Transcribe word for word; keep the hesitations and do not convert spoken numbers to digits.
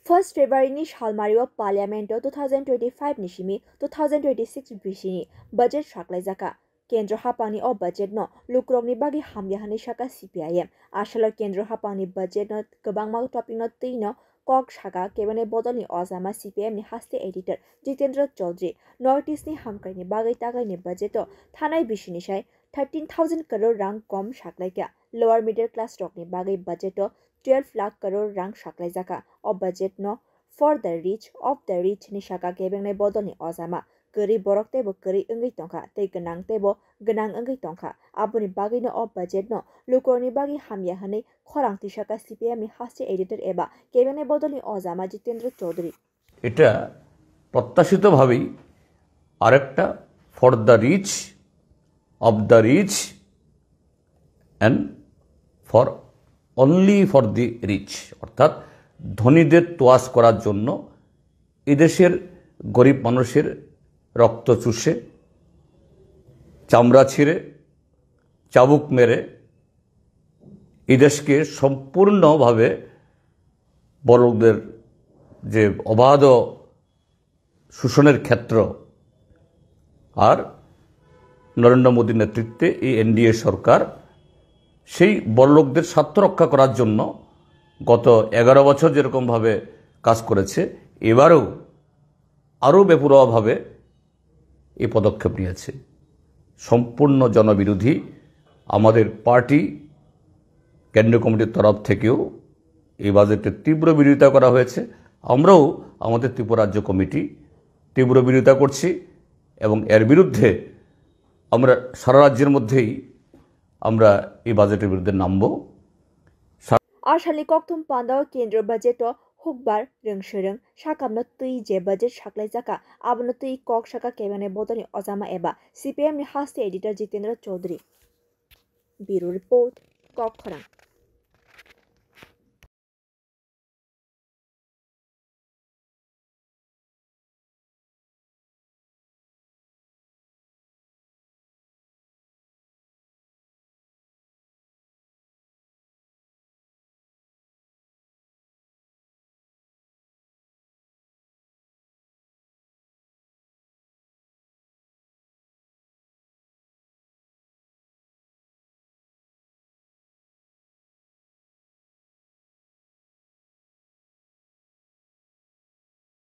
First February ni salmario Parliament o two thousand twenty-five ni simi two thousand twenty-six bisini budget saklaijakha. Kendro hapangni o budget no lukurokni bagwi hamya hwnwi saka C P I M. Asalo kendro hapangni budget no kwbangma topic no twi no kok saka kebengni bodolni ojama C P I M ni haste editor Jitendra Chaudhary. North East ni hamkraini bagwi taglaini budget o thanai bisini sai thirteen thousand crore rang kom saklaikha. Lower middle class rokni bagwi budget o twelve lakh crore rang saklaijakha. O budget no for the rich of the rich ni saka kebengnai bodolni ojama. Kwrwi borok teibo kwrwi wngwi tongkha, tei gwnang teibo gwnang wngwi tongkha. Aboni bagwino o budget no lukurokni bagwi hamya hwnwi khorang twisaka C P I M ni haste editor eba kebengnai bodolni ojama Jitendra Chaudhary. এটা প্রত্যাশিতভাবেই আরেকটা for the rich of the rich and for only for the rich, অর্থাৎ ধনীদের তোয়াজ করার জন্য এদেশের গরিব মানুষের রক্ত চুষে, চামড়া ছিঁড়ে, চাবুক মেরে এই দেশকে সম্পূর্ণভাবে বড়লোকদের যে অবাধ শোষণের ক্ষেত্র, আর নরেন্দ্র মোদীর নেতৃত্বে এই এনডিএ সরকার সেই বড়লোকদের স্বার্থ রক্ষা করার জন্য গত এগারো বছর যেরকমভাবে কাজ করেছে, এবারও আরও বেপরোয়াভাবে এই পদক্ষেপ নিয়েছে। সম্পূর্ণ জনবিরোধী। আমাদের পার্টি কেন্দ্রীয় কমিটির তরফ থেকেও এই বাজেটের তীব্র বিরোধিতা করা হয়েছে। আমরাও আমাদের ত্রিপুরা রাজ্য কমিটি তীব্র বিরোধিতা করছি এবং এর বিরুদ্ধে আমরা সারা রাজ্যের মধ্যেই আমরা এই বাজেটের বিরুদ্ধে নামব। Asalni kokthum pandao kendro budget o hukbar rwngswrwng sakamno twi je budget saklaijakha, abono twi kok saka kebengni bodolni ojama eba C P I M ni haste editor Jitendra Chaudhary. Bureau Report, Kokkhorang.